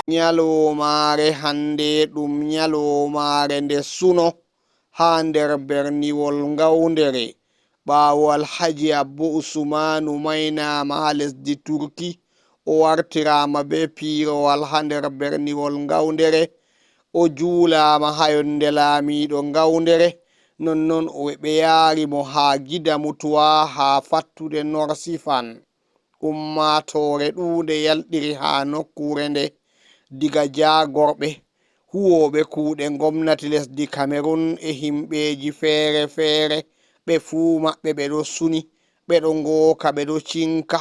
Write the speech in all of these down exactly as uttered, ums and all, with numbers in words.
Ñaloomaare hannde ɗum ñaloomaare nde suno haa nder berniwol Ngawndere. Ɓaawo Alhaji Abbo Usmaanu maynaama haa lesdi Turki, o wartiraama bee piirowal haa nder berniwol Ngawndere. O juulaama haa yonnde laamiiɗo Ngawndere, nonnon o ɓe yaari mo haa Gida Mutuwa haa fattude Norsifan. Ummaatoore ɗuunde yaltiri haa nokkuure nde, diga jaagorɓe, huwooɓe kuuɗe ngomnati lesdi Kamerun e himɓeeji feere feere, ɓe fuu maɓɓe ɓe ɗo suni, ɓe ɗo ngooka, ɓe ɗo cinka.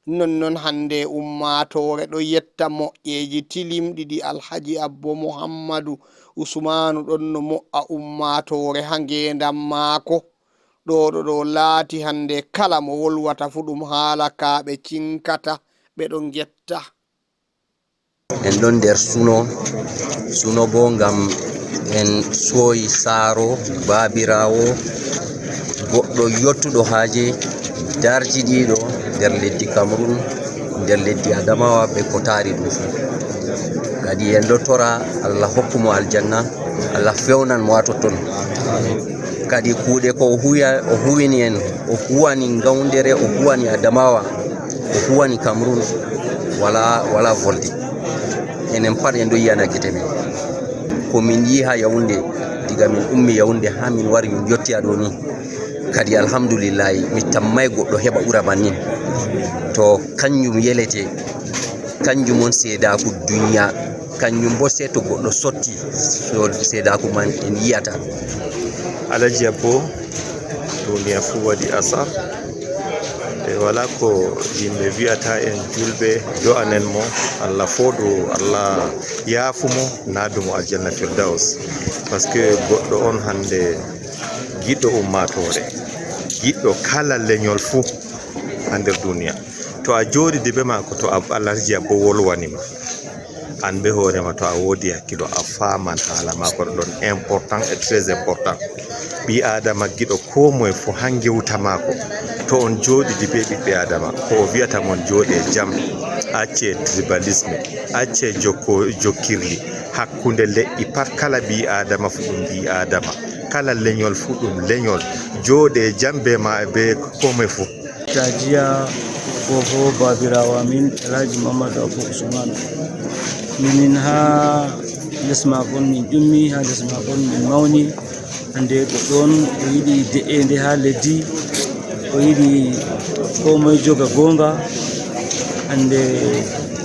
Nonnon hannde ummaatoore ɗo yetta moƴƴeeji tilimɗi ɗi Alhaji Abbo Muhammadu Usmaanu ɗon no mo'a ummaatoore haa ngeendam maako. Ɗo ɗo ɗo laati hannde kala mo wolwata fuu ɗum haala ka ɓe cinkata, ɓe ɗo ngetta. En ɗon nder suno, suno boo ngam en sooyi saaro, baabiraawo, goɗɗo yottuɗo haaje, darjiɗiiɗo nder leddi Kamerun, nder leddi Adamawa, ɓe ko taari ɗum fuu. Kadi en ɗo tora Allah hokku mo aljanna, Allah fewnan mo haa totton. Kadi kuuɗe ko o huya-, o huwini en, o huwani Ngawndere, o huwani Adamawa, o huwani Kamerun, wala, wala volde. Enen pat en ɗo yiyana gite men. Ko min yi'i haa Yaoundé, diga min ummi Yaoundé haa min wari min yotti haa ɗo ni. Kadi alhamdulillahi, mi tammay goɗɗo heɓa ɓura bannin. To kanjum yelete, kanjum on seedaaku duniya, kanjum bo sey to goɗɗo sotti, so seedaaku man en yi'ata. Alaji Abbo, duniya fuu waɗi asar. E wala ko yimɓe wi'ata, en julɓe, do'anen mo, Allah fooɗu, Allah yaafu mo, naadu mo aljanna Firdaus. Parce que goɗɗo on hannde giɗɗo ummaatoore, giɗɗo kala leñol fuu haa nder duniya. To a jooɗidi bee maako, to a, Alaji Abbo wolwani ma, an bee hoore ma, to a woodi hakkilo, a faaman haala maako ɗon important et très important. Ɓii Aadama giɗo koo moye fuu haa ngewta maako. To on jooɗidi bee ɓiɓɓe Aadama, ko o wi'ata mon, jooɗe jam, acce tribalisme, acce jokko-, jokkirli hakkunde leƴƴi pat. Kala ɓii Aadama fuu ɗum ɓii Aadama, kala leñol fuu ɗum leñol. Jooɗe jam bee ma, bee koo moye fuu. Tajiya, ko ho baabiraawo amin, Alhaji Mamadou Abou Ousmane. Minin haa les maako on min ƴummi, haa les maako on min mawni. Hannde ko ɗoon o yiɗi de'eende haa leddi, o yiɗi koo moye joga goonga. Hannde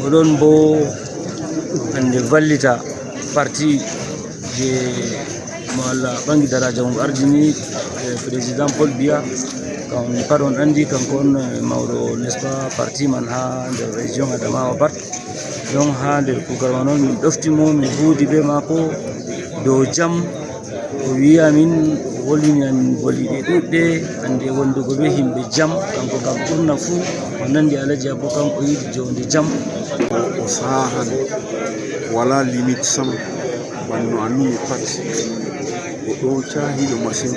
o ɗon boo hannde vallita parti je mo Allah ɓangi daraaja mum ardini, eh, président Paul Biya. Kam pat on anndi, kanko on, eh, mawɗo, n'est-ce pas, parti man haa nder région Adamawa pat. Donc haa nder kuugal man on, min ɗofti mo, min huuwdi bee maako dow jam. O wi'i amin, o hollini amin boliiɗe ɗuuɗɗe, hannde wondugo bee yimɓe jam, kanko kam ɓurna fuu, o nanndi Alhaji Abbo kam o yiɗi joonde jam. O, o saahan, walaa limite sam, bana no annumi pat. O ɗo caahiiɗo masin.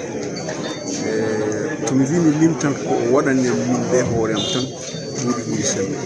Eh, to mi wii mi limtan ko o waɗani am min bee hoore am tan, ɗuuɗi ɓuri semmbe.